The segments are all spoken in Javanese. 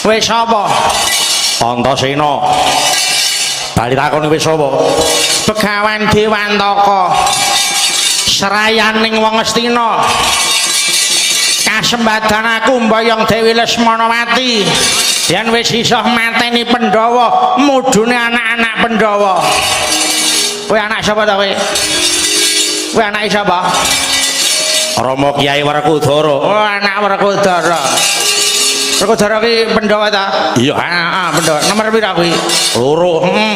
Kowe sapa? Antasena. Bali takon kowe sapa? Begawan Dewantaka. Serayaning wong Astina. Kasembadan aku mboyong Dewi Lesmanawati. Yen wis iso mateni Pandhawa, mudune anak-anak Pandhawa. Kowe anak sapa ta kowe? Kowe anake sapa? Rama Kyai Werkudara. Oh, anak Werkudara. Werkudara ki Pandhawa ta? Iya, heeh, Pandhawa. Nomor pira kuwi? Loro. Heeh.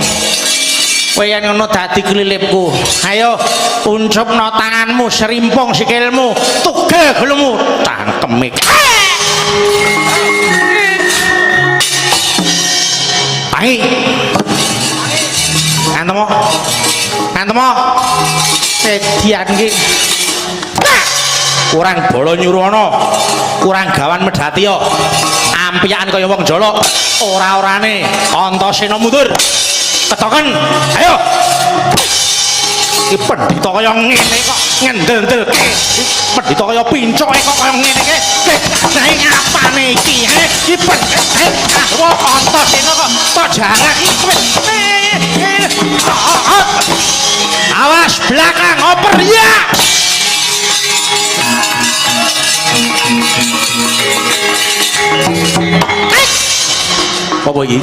Kowe yen ngono dadi klilipku. Ayo uncupno tanganmu, serimpung sikilmu, tugel gulumu, cangkeme. Tangi. Ngantemo. Ngantemo. Edian ki. Kurang bala nyuruhana, kurang gawan medhatiya. Ampiyakan kaya wong jolok, ora-orane Antasena mundur. Ketoken. Ayo. Iki pendhita kaya ngene kok ngendel-ndelke. Pendhita kaya pincoke kok kaya ngene iki. Nae apane iki? He? Iki pendhita Antasena kok tok jarak iki. Awas belakang oper ya. Apa iki?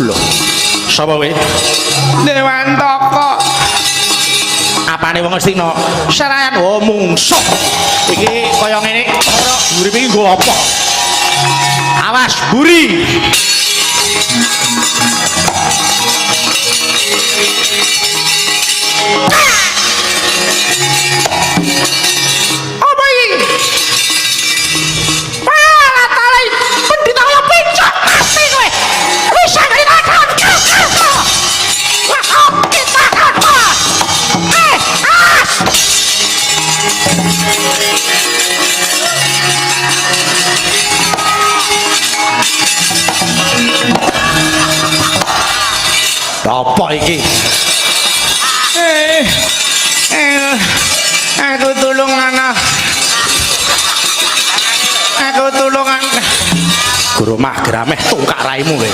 Lho, sapa kowe? Dewantaka. Apane wong Astina? Serayan oh mungsuh. Iki kaya ngene, ora uripe iki nggo apa? Awas buri. Apa iki? Pala talai pendhita kaya pincuk mati kowe. Wis sampe takon. Wah, kita takon. Eh, as. Apa iki? Eh, eh, aku tulungan. Aku tulungan. Guru mah grameh tungkak raimu kowe.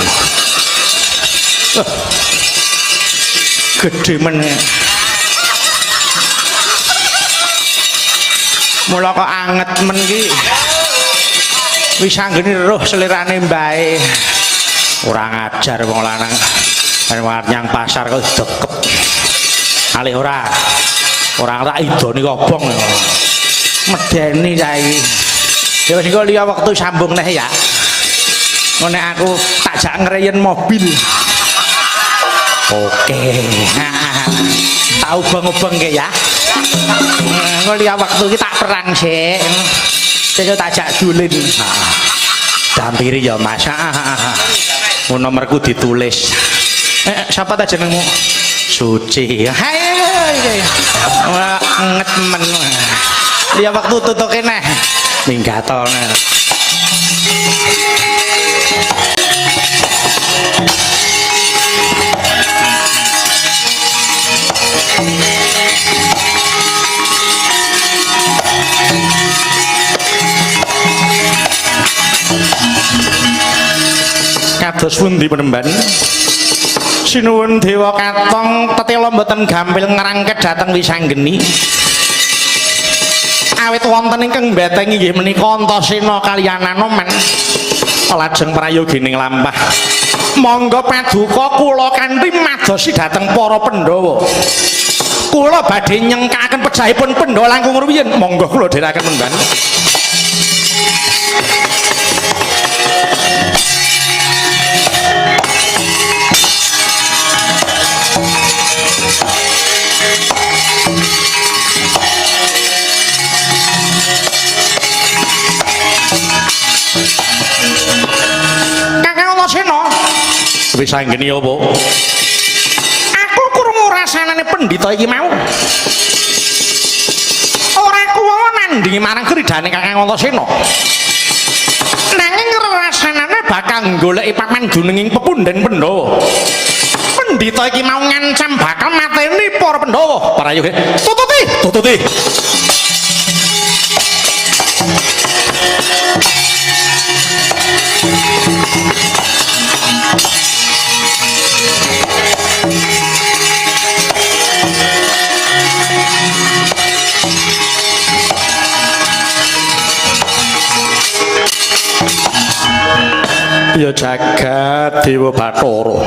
Gedhe men. Mula kok anget men ki. Wis anggene roh selerane mbae. Ora ngajar wong lanang. Yen nyang pasar kok dekep. Alih ora. Ora tak idoni kobong. Medeni saiki. Ya wis engko liya wektu sambung neh ya. Ngene aku tak jak ngreyen mobil. Oke. Tak ubeng-ubengke ya. Engko liya wektu iki tak perang sik. Sesuk tak jak dulin. Dampiri ya Mas. Heeh. Nomorku ditulis. Siapa ta jenengmu? Suci. Hai. Ora nget men. Liya wektu tutuke neh. Minggato neh. Kados pundi penemban? Sinuwun Dewa Katong tetela mboten gampil ngrangket dhateng Wisanggeni. Awit wonten ingkang mbetengi inggih menika Antasena kaliyan Anoman. Lajeng prayogining lampah. Monggo paduka kula kanthi madosi dhateng para Pandhawa. Kula badhe nyengkaken pejahipun Pandhawa langkung rumiyin. Monggo kula dherekaken penemban. Kakang Antasena. Wis anggene apa? Aku krungu rasanane pendhita iki mau. Ora kuwawa nandingi marang kridane Kakang Antasena. Nanging rasanane bakal goleki paman dununging pepundhen Pandhawa. Pendhita iki mau ngancam bakal mateni para Pandhawa. Prayoga tututi, tututi. Ya jagat Dewa Bathara.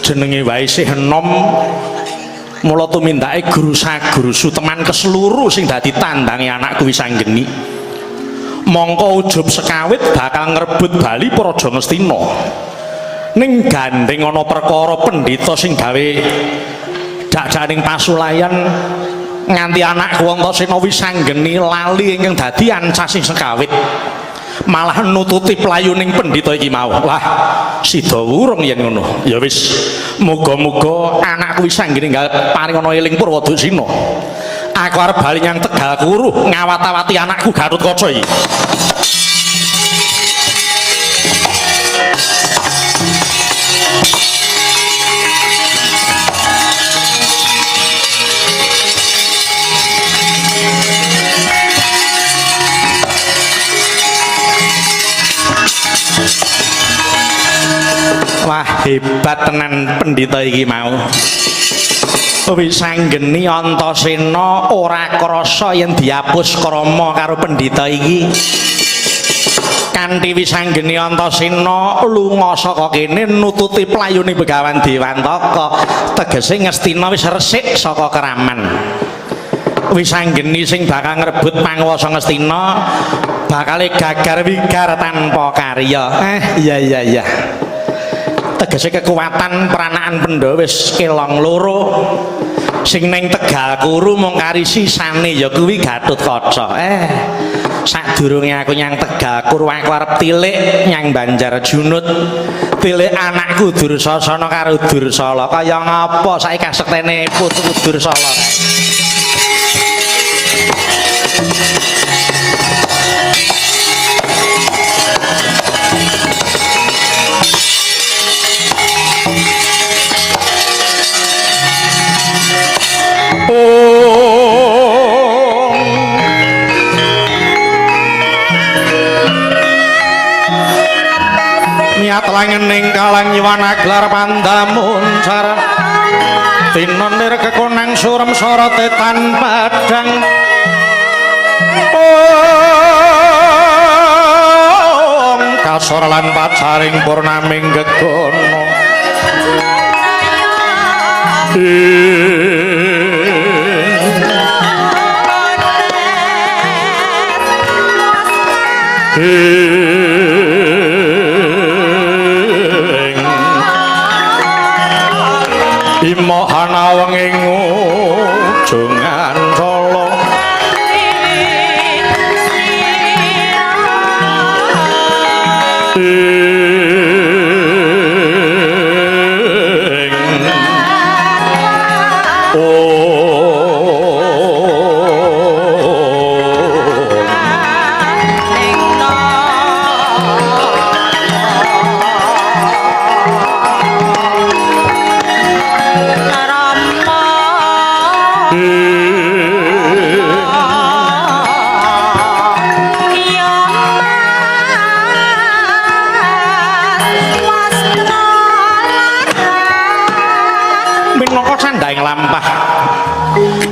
Jenenge wae isih enom, mula tumindake guru saguru teman keseluruh sing dadi tandange anakku Wisanggeni. Mongko ujub sekawit bakal ngrebut bali Praja Ngastina. Ning gandeng ana perkara pendhita sing gawe dak-daning pasulayan nganti anakku Antasena Wisanggeni lali ingkang dadi ancasing sekawit. Malah nututi playuning pendhita iki mau. Wah, sida wurung yen ngono. Ya wis, muga-muga anakku Wisanggeni nggal paring ana eling Purwaduksina. Aku arep bali nyang Tegal Kuru ngawat-awati anakku Gatotkaca iki. Wah, hebat tenan pendhita iki mau. Wisanggeni Antasena ora krasa yen dihapus krama karo pendhita iki. Kanthi Wisanggeni Antasena lunga saka kene nututi playune Begawan Dewantaka, tegese Ngastina wis resik saka keraman. Wisanggeni sing bakal ngrebut panguwasa Ngastina bakale gagar wigar tanpa karya. Iya iya iya. Tegese kekuatan peranakan Pandhawa wis kelong loro. Sing ning Tegal Kuru mung kari sisane ya kuwi Gatotkaca. Sadurunge aku nyang Tegal Kuru aku arep tilik nyang Banjar Junut. Tilik anakku Dursasana karo Dursala. Kaya ngapa saiki kasektene putuku Dursala? Niat langening kalang yiwana gelar pandamuncar tinon lir kekonang surem sorote tan padang. Ong kasor lan pacaring purnaming gegono. Imohana wenging ujungan solo.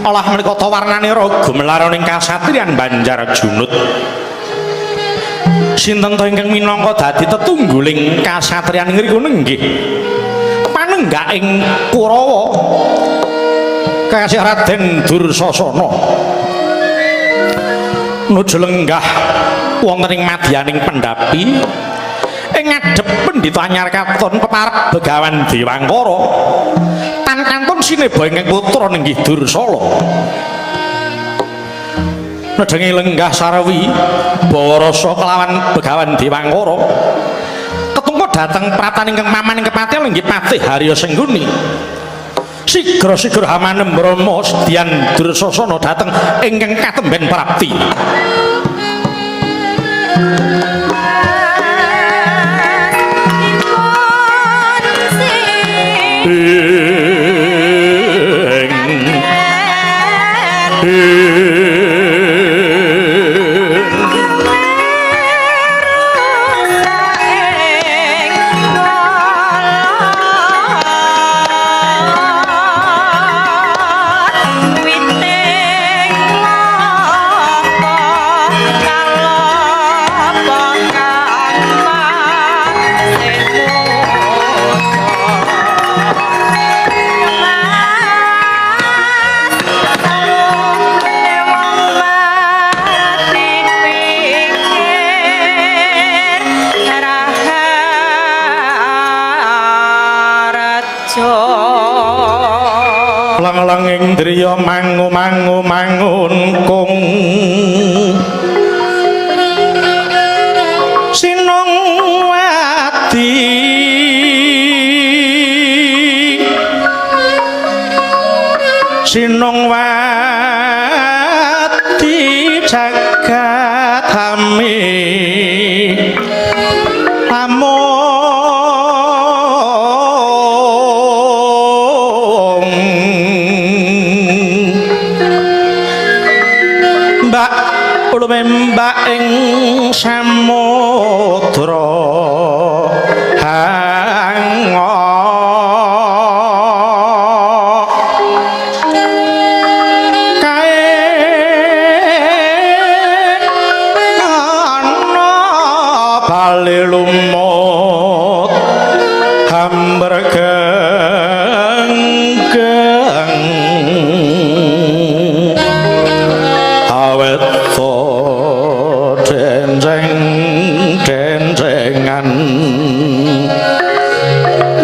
Olah menika warnane raga melaroning kasatriyan Banjar Junut. Sinten to ingkang minangka dadi tetungguling kasatriyan ngriku nenggih panenggaking Kurawa kasih Raden Dursasana nuju lenggah wonten ing madyaning pendhapi ing ngadhep pendhita anyar katon peparep Begawan Dewangkara tan kantun sineba ingkang putra nenggih Dursala. Nedhengi lenggah sarwi bawa rasa kelawan Begawan Dewangkara ketungka dhateng pratan ingkang paman ing kepatihan lenggih Patih Harya Sengguni. Sigra-sigra hamanem Brahma sedyan Dursasana dhateng ingkang katemben prapti. Indriya mangu mangu mangun kung sinung wadi sinung wadi jagat hami amung. Mbak lumembak ing samudra hanga kae ana bali lumut hambergeng awet to denceng dencengan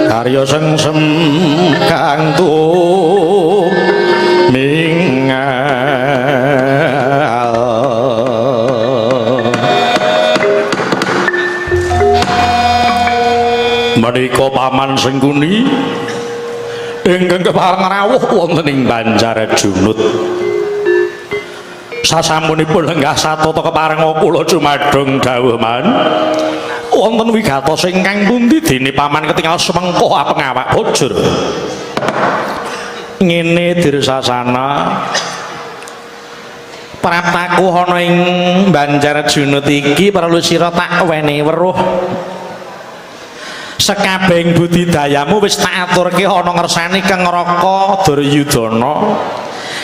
karya sengsem kang tumingal. Menika Paman Sengkuni ingkang kepareng rawuh wonten ing Banjar Junut. Sasampunipun lenggah satata kepareng kula jumadung dawuh man. Wonten wigatos ingkang pundi dene paman ketingal semengko apengawak bojor. Ngene Dirsasana, praptaku ana ing Banjar Junut iki perlu sira tak wenehi weruh. Sekabehing budidayamu wis tak aturke ana ngersane Kang Raka Duryudana.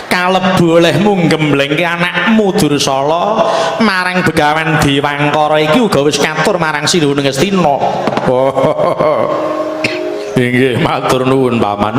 Kalebu olehmu nggemblengke anakmu Dursala marang Begawan Diwangkara iki uga wis katur marang Sinuhun Ngastina. Oh. Inggih matur nuwun Paman.